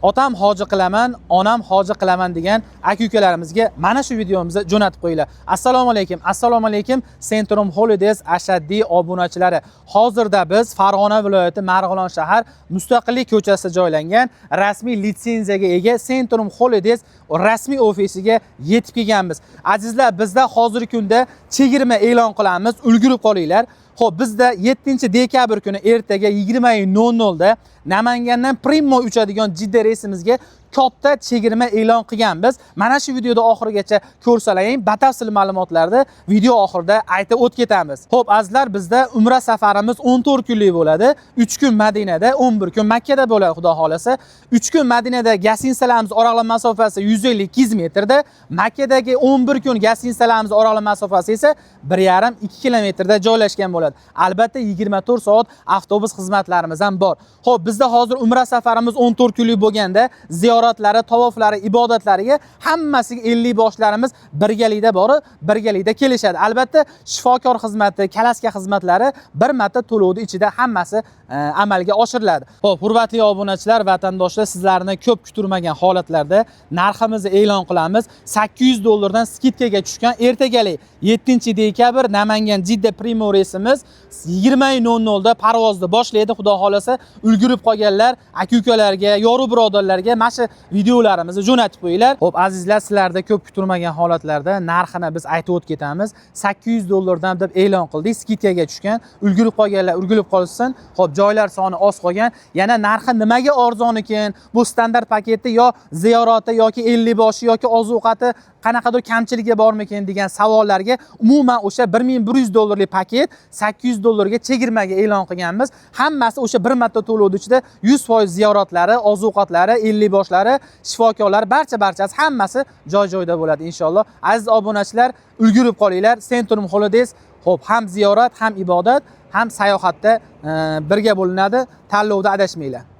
Otam hoji qilaman, onam hoji qilaman degan aka ukalarimizga mana shu videomizni jo'natib qo'yinglar. Assalomu alaykum, assalomu alaykum, Centrum Holidays ashaddiy obunachilari. Hozirda biz Farg'ona viloyati, Marg'ilon shahar, Mustaqillik ko'chasida joylangan rasmiy litsenziyaga ega Centrum Holidays rasmiy ofisiga yetib kelganmiz. Azizlar, bizda hozirgi kunda chegirma e'lon qilamiz, ulgurib qolinglar. Xo'p, bizda 7 dekabr kuni ertaga 20:00 da Namangandan Primo uchadigan Jidda reysimizga katta chegirma e'lon qilganmiz. Mana shu videoda oxirigacha ko'rsalaring, batafsil ma'lumotlarni video oxirida aytib o'tib ketamiz. Xo'p, azizlar, bizda umra safarimiz 14 kunlik bo'ladi. 3 kun Madinada, 11 kun Makkada bo'ladi, xudo xolasa. 3 kun Madinada гостиница larimiz oraliq masofasi 150-200 metrda, Makkadagi 11 kun гостиница larimiz oraliq masofasi esa 1,5-2 kilometrda joylashgan bo'ladi. Albatta 24 soat avtobus xizmatlarimiz ham bor. Xo'p, bizda hozir umra safarimiz 14 kunlik bo'lganda, ziyoratlari, tavoflari, ibodatlariga hammasiga 50 boshlarimiz birgalikda borib, birgalikda kelishadi. Albatta shifokor xizmati, kalaska xizmatlari bir marta to'lovni ichida hammasi amalga oshiriladi. Xo'p, hurmatli obunachilar, vatandoshlar, sizlarni ko'p kutirmagan holatlarda narximizni e'lon qilamiz. 800 dollardan скидка ga tushgan ertagalik 7 dekabr Namangan Jidda Primo reysimiz 20:00 da parvozni boshlaydi, xudo xolasa. Ulgurib qolganlar aka ukalarga, yoru birodarlarga mana shu videolarimizni jo'natib qo'yinglar. Xo'p, azizlar, sizlarda ko'p kutilmagan holatlarda narxini biz aytib o'tib ketamiz. 800 dollardan deb e'lon qildik, скидка ga tushgan. Ulgurib qolganlar ulgurib qolsin. Xo'p, joylar soni oz qolgan. Yana narxi nimaga arzon ekan? Bu standart paketi yo ziyorati yoki 50 boshi yoki ozuqati qanaqadir kamchiligi bormikin degan savollarga umuman o'sha 1100 dollarlik paket 800 dollarga chegirmaga e'lon qilganmiz. Hammasi o'sha bir marta to'lovni ichida 100% ziyoratlari, ozuqatlari, 50 boshlari, shifokorlar, barcha barchasi hammasi joy joyida bo'ladi inshaalloh. Aziz obunachilar, ulgurib qolinglar. Centrum Holidays, xo'p, ham ziyorat, ham ibodat, ham sayohatda birga bo'linadi. Tanlovda adashmanglar.